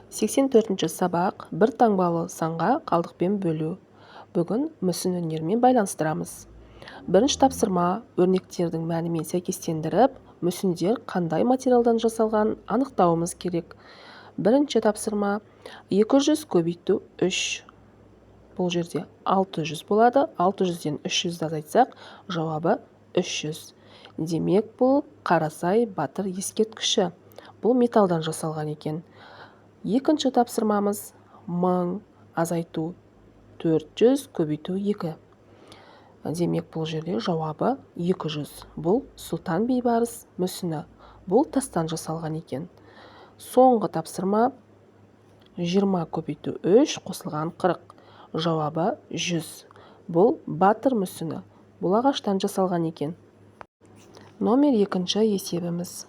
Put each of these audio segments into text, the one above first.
84-ші сабақ. Бір таңбалы санға қалдықпен бөлу. Бүгін мүсін өнерімен байланыстырамыз. Бірінші тапсырма: өрнектердің мәнімен сәйкестендіріп, мүсіндер қандай материалдан жасалғанын анықтауымыз керек. Бірінші тапсырма: 200 көбейту 3. Бұл жерде 600 болады. 600-ден 300-ді азайтсақ, жауабы 300. Демек, бұл Қарасай батыр ескерткіші. Бұл металдан жасалған екен. Екінші тапсырмамыз: 1000 азайту 400 көбейту 2. Демек, бұл жерде жауабы 200. Бұл Сұлтан Бейбарыс мүсіні. Бұл тастан жасалған екен. Соңғы тапсырма: 20 көбейту 3 қосылған 40. Жауабы 100. Бұл батыр мүсіні. Бұл ағаштан жасалған екен. Номер екінші есебіміз.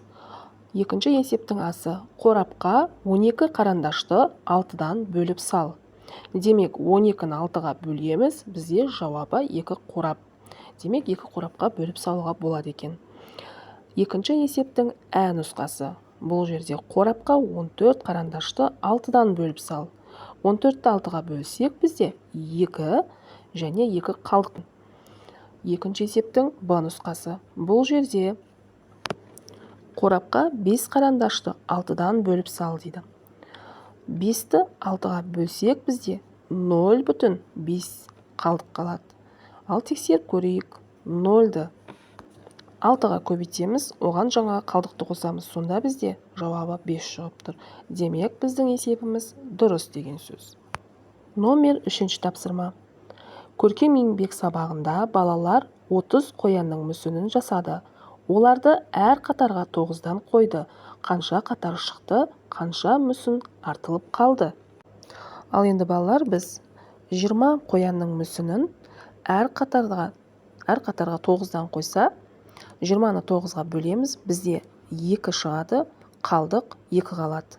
Екінші есептің асы: қорапқа 12 қарандашты 6-дан бөліп сал. Демек, 12-ні 6-ға бөлеміз, бізде жауабы 2 қорап. Демек, 2 қорапқа бөліп салуға болады екен. Екінші есептің ә нұсқасы. Бұл жерде қорапқа 14 қарандашты 6-дан бөліп сал. 14-ті 6-ға бөлсек, бізде 2 және 2 қалдық. Екінші есептің б нұсқасы. Бұл жерде қорапқа 5 қарандашты 6-дан бөліп сал дейді. 5-ті 6-ға бөлсек, бізде 0,5 қалдық қалады. Ал тексеріп көрейік. 0-ді 6-ға көбейтеміз, оған жаңа қалдықты қосамыз. Сонда бізде жауабы 5 шығып тұр. Демек, біздің есебіміз дұрыс деген сөз. Номер үшінші тапсырма. Көркем еңбек сабағында балалар 30 қоянның мүсінін жасады. Оларды әр қатарға 9-дан қойды. Қанша қатар шықты, қанша мүсін артылып қалды? Ал енді, балалар, біз 20 қоянның мүсінін әр қатарға 9-дан қойса, 20-ны 9-ға бөлеміз, бізде 2 шығады, қалдық 2 қалады.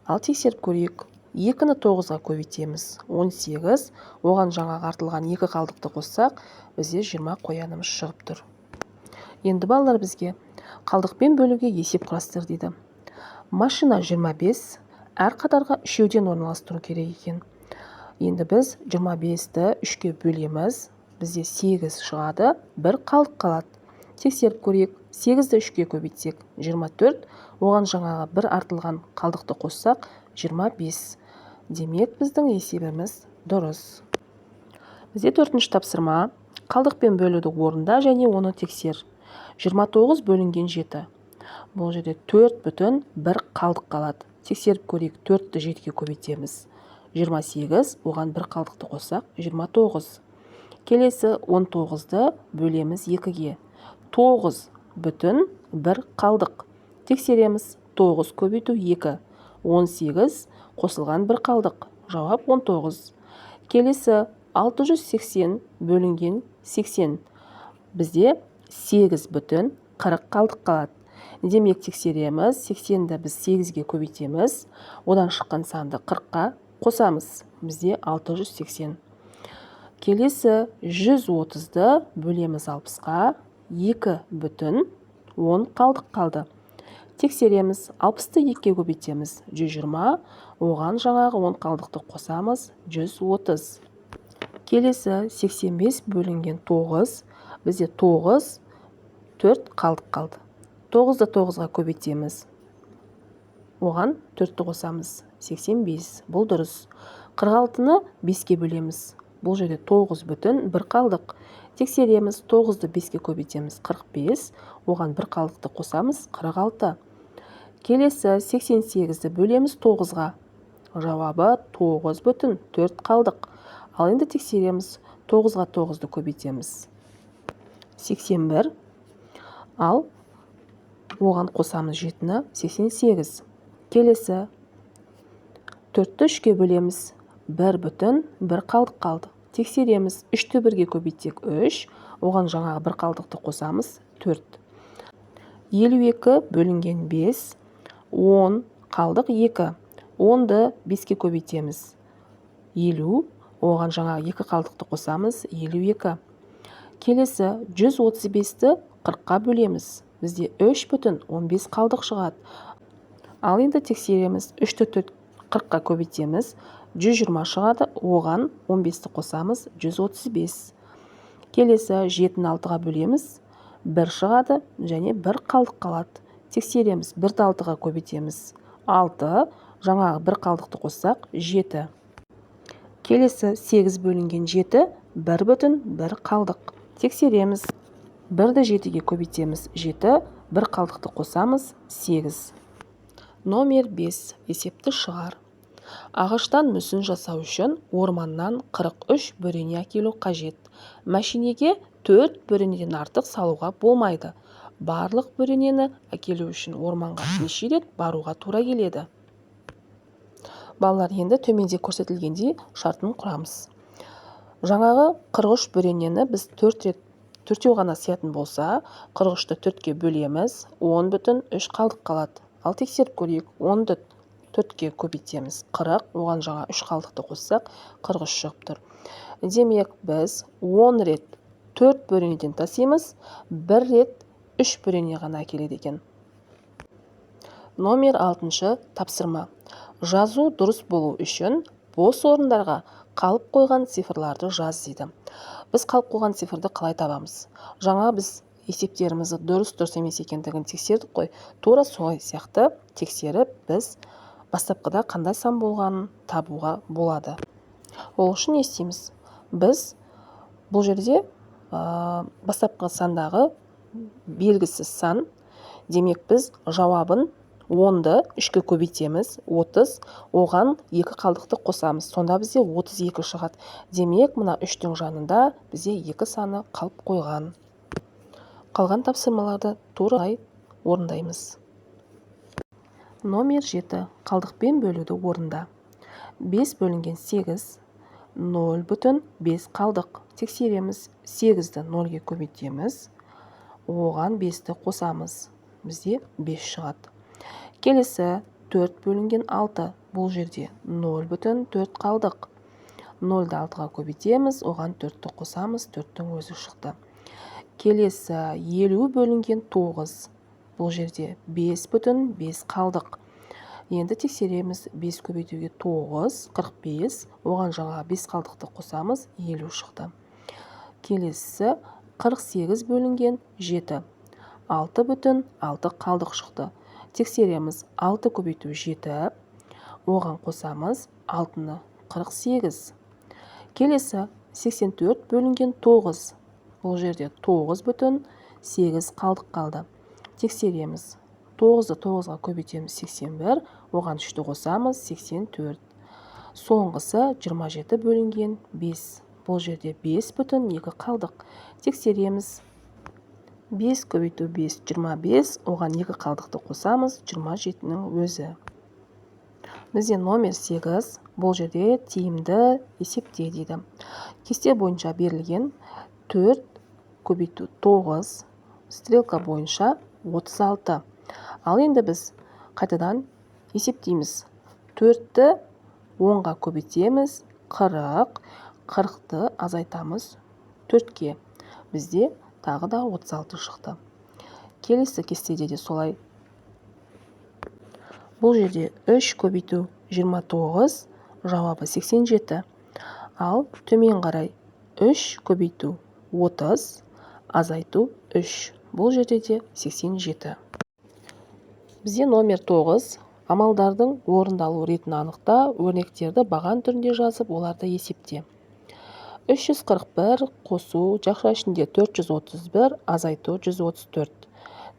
Ал тексеріп көрейік. 2-ні 9-ға көбейтеміз, 18, оған жаңағы артылған 2 қалдықты қоссақ, бізде 20 қоянымыз шығып тұр. Енді, балалар, бізге қалдықпен бөлуге есеп құрастыр дейді. Машина 25, әр қатарға үшеуден орналастыру керек екен. Енді біз 25-ті 3-ке бөлеміз, бізде 8 шығады, бір қалдық қалады. Тексеріп көрейік. 8-ді 3-ке көбейтсек, 24, оған жаңағы бір артылған қалдықты қоссақ, 25. Демек, біздің есебіміз дұрыс. Бізде төртінші тапсырма: қалдықпен бөлуді орында және оны тексер. 29 бөлінген 7. Бұл жерде 4 бүтін бір қалдық қалады. Тексеріп көрейік. 4-ті 7-ге көбейтеміз, 28, оған бір қалдықты қоссақ, 29. Келесі 19-ды бөлеміз 2-ге, 9 бүтін бір қалдық. Тексереміз. 9 көбейту 2, 18, қосылған бір қалдық, жауап 19. Келесі 680 бөлінген 80. Бізде 8 бүтін 40 қалдық қалады. Демек, тексереміз. 80-ді біз 8-ге көбейтеміз, одан шыққан санды 40-қа қосамыз, бізде 680. Келесі 130-ды бөлеміз 60-қа, 2 бүтін 10 қалдық қалды. Тексереміз. 60-ты 2-ге көбейтеміз, 120, оған жаңағы 10 қалдықты қосамыз, 130. Келесі 85 бөлінген 9. Бізде 9, 4 қалдық қалды. 9-ды 9-ға көбейтеміз, оған 4-ті қосамыз, 85. Бұл дұрыс. 46-ны 5-ке бөлеміз. Бұл жерде 9 бүтін бір қалдық. Тексереміз. 9-ды 5-ке көбейтеміз, 45, оған бір қалдықты қосамыз, 46. Келесі 88-ді бөлеміз 9-ға, жауабы 9 бүтін 4 қалдық. Ал енді тексереміз. 9-ға 9-ды көбейтеміз, 81, ал оған қосамыз 7-ні, 88. Келесі 4-ті 3-ке бөлеміз, 1 бүтін 1 қалдық қалды. Тексереміз. 3-ті 1-ге көбейтсек, 3, оған жаңағы бір қалдықты қосамыз, 4. 52 бөлінген 5, 10 қалдық 2. 10-ды 5-ке көбейтеміз, 50, оған жаңағы 2 қалдықты қосамыз, 52. Келесі 135-ті 40-қа бөлеміз, бізде 3 бүтін 15 қалдық шығады. Ал енді тексереміз. 3-ті 40-қа көбейтеміз, 120 шығады, оған 15-ті қосамыз, 135. Келесі 7-ні 6-ға бөлеміз, 1 шығады және 1 қалдық қалады. Тексереміз, 1-ді 6-ға көбейтеміз, 6, жаңағы 1 қалдықты қоссақ, 7. Келесі 8 бөлінген 7, 1 бүтін 1 қалдық. Тексереміз. 1-ді 7-ге көбейтеміз, 7, 1 қалдықты қосамыз, 8. Номер 5. Есепті шығар. Ағаштан мүсін жасау үшін орманнан 43 бөрене әкелу қажет. Мәшинеге 4 бөренеден артық салуға болмайды. Барлық бөренені әкелу үшін орманға неше рет баруға тура келеді? Балалар, енді төменде көрсетілгендей шартын құрамыз. Жаңағы 43 бөренені біз 4 рет, төртеу ғана сиятын болса, 43-ті 4-ке бөлеміз, 10 бүтін 3 қалдық қалады. Ал тексеріп көрейік. 10-ды 4-ке көбейтеміз, 40, оған жаңа 3 қалдықты қоссақ, 43 шығып тұр. Демек, біз 10 рет 4 бөренеден тасимыз, 1 рет 3 бөрене ғана әкеледі екен. Номер 6 тапсырма. Жазу дұрыс болу үшін бос орындарға қалып қойған цифрларды жаз дейді. Біз қалып қойған цифрды қалай табамыз? Жаңа біз есептерімізді дұрыс, дұрыс емес екендігін тексердік қой. Тура солай сияқты тексеріп, біз бастапқыда қандай сан болғанын табуға болады. Ол үшін не істейміз? Біз бұл жерде бастапқы сандағы белгісіз сан, демек, біз жауабын 10-ды 3-ке көбейтеміз, 30, оған 2 қалдықты қосамыз, сонда бізде 32 шығады. Демек, мына 3-тің жанында бізде 2 саны қалып қойған. Қалған тапсырмаларды тура орындаймыз. Номер 7. Қалдықпен бөлуді орында. 5 бөлінген 8, 0 бүтін 5 қалдық. Тексереміз. 8-ді 0-ге көбейтеміз, оған 5-ті қосамыз, бізде 5 шығады. Келесі 4 бөлінген 6, бұл жерде 0 бүтін 4 қалдық. 0-ды 6-ға көбейтеміз, оған 4-ті қосамыз, 4-тің өзі шықты. Келесі 50 бөлінген 9, бұл жерде 5 бүтін 5 қалдық. Енді тексереміз. 5 көбейтуге 9, 45, оған жаңа 5 қалдықты қосамыз, 50 шықты. Келесі 48 бөлінген 7, 6 бүтін 6 қалдық шықты. Тексереміз. 6 көбейту 7, оған қосамыз 6-ны, 48. Келесі 84 бөлінген 9, бұл жерде 9 бүтін 8 қалдық қалды. Тексереміз. 9-ды 9-ға көбейтеміз, 81, оған 3-ті қосамыз, 84. Соңғысы 27 бөлінген 5, бұл жерде 5 бүтін 2 қалдық. Тексереміз. 5 көбейту 5, 25, оған 2 қалдықты қосамыз, 27-нің өзі. Бізде номер 8. Бұл жерде тиімді есепте дейді. Кесте бойынша берілген 4 көбейту 9, стрелка бойынша 36. Ал енді біз қайтадан есептейміз. 4-ті 10-ға көбейтеміз, 40, 40-ты азайтамыз 4-ке, бізде тағы да 36 шықты. Келесі кестеде де солай. Бұл жерде 3 көбейту 29, жауабы 87. Ал төмен қарай 3 көбейту 30 азайту 3, бұл жерде де 87. Бізде номер 9. Амалдардың орындалу ретін анықта, өрнектерді баған түрінде жазып, оларды есепте. 341 қосу жақша ішінде 431 азайту 134.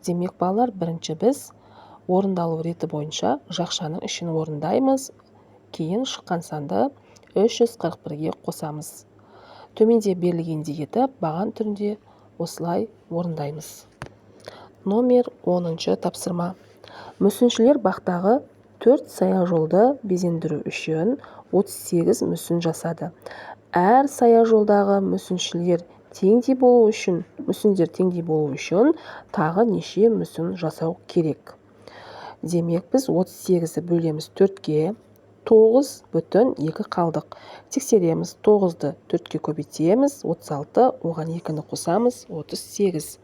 Демек, балалар, бірінші біз орындалу реті бойынша жақшаның ішін орындаймыз, кейін шыққан санды 341-ге қосамыз. Төменде берілгендей етіп баған түрінде осылай орындаймыз. Номер 10 тапсырма. Мүсіншілер бақтағы төрт саяжолды безендіру үшін 38 мүсін жасады. Әр саяжолдағы мүсіндер теңдей болу үшін тағы неше мүсін жасау керек? Демек, біз 38-ді бөлеміз 4-ке, 9 бүтін 2 қалдық. Тексереміз. 9-ды 4-ке көбейтеміз, 36, оған 2-ні қосамыз, 38.